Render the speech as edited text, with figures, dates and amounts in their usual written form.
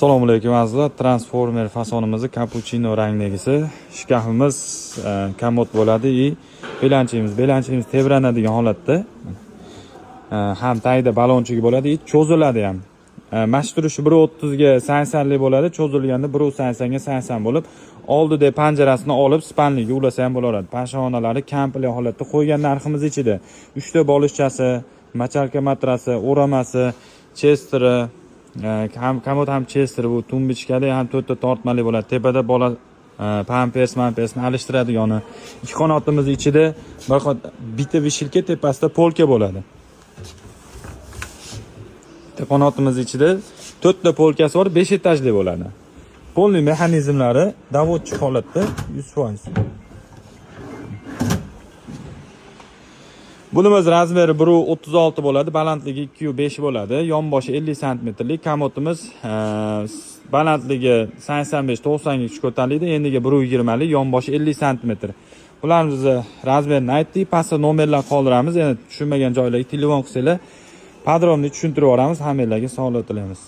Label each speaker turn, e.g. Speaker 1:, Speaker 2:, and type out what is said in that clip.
Speaker 1: Assalomu alaykum, azizlar. Transformer fasonimizni kapuchino rangdagisi. Shkafimiz komod bo'ladi и belanchigimiz tebranadigan holatda. Ham tagida balonchigi bo'ladi и cho'ziladi ham. Mana shu turishi 1.30 ga 80 lik bo'ladi, cho'zilganda 1.80 ga 80 bo'lib, oldida panjarasini olib спальник ka ulasa ham bo'laveradi. Peshonalari komplekt holatda qo'ygan narximiz ichida 3 ta bolishchasi, мочалка matrasi, o'ramasi, chesteri, ham komod, ham chester, bu tumbichkali, ham to'rtta tortmali bo'ladi. Tepada bola pampers mampersni alishtiradigan ikki qanotimiz ichida bir bitta вешалка, tepasida polka bo'ladi. Bitta qanotimiz ichida to'rtta polkasi bor, 5 etajli bo'ladi. Полный mexanizmlari доводчик holatda, 100%. Bunimiz razmeri 1.36 bo'ladi, balandligi 2.5 bo'ladi, yonboshi 50 santimetrlik. Komodimiz balandligi 85-90 ga kuch ko'tariladi, eniga 1.20 lik, yonboshi 50 santimetr. Bularimizni razmerini aytdik, pastda nomerlar qoldiramiz. Endi tushunmagan joylarga telefon qilsanglar, подробно tushuntirib yuboramiz. Hammanglarga sog'lik tilaymiz.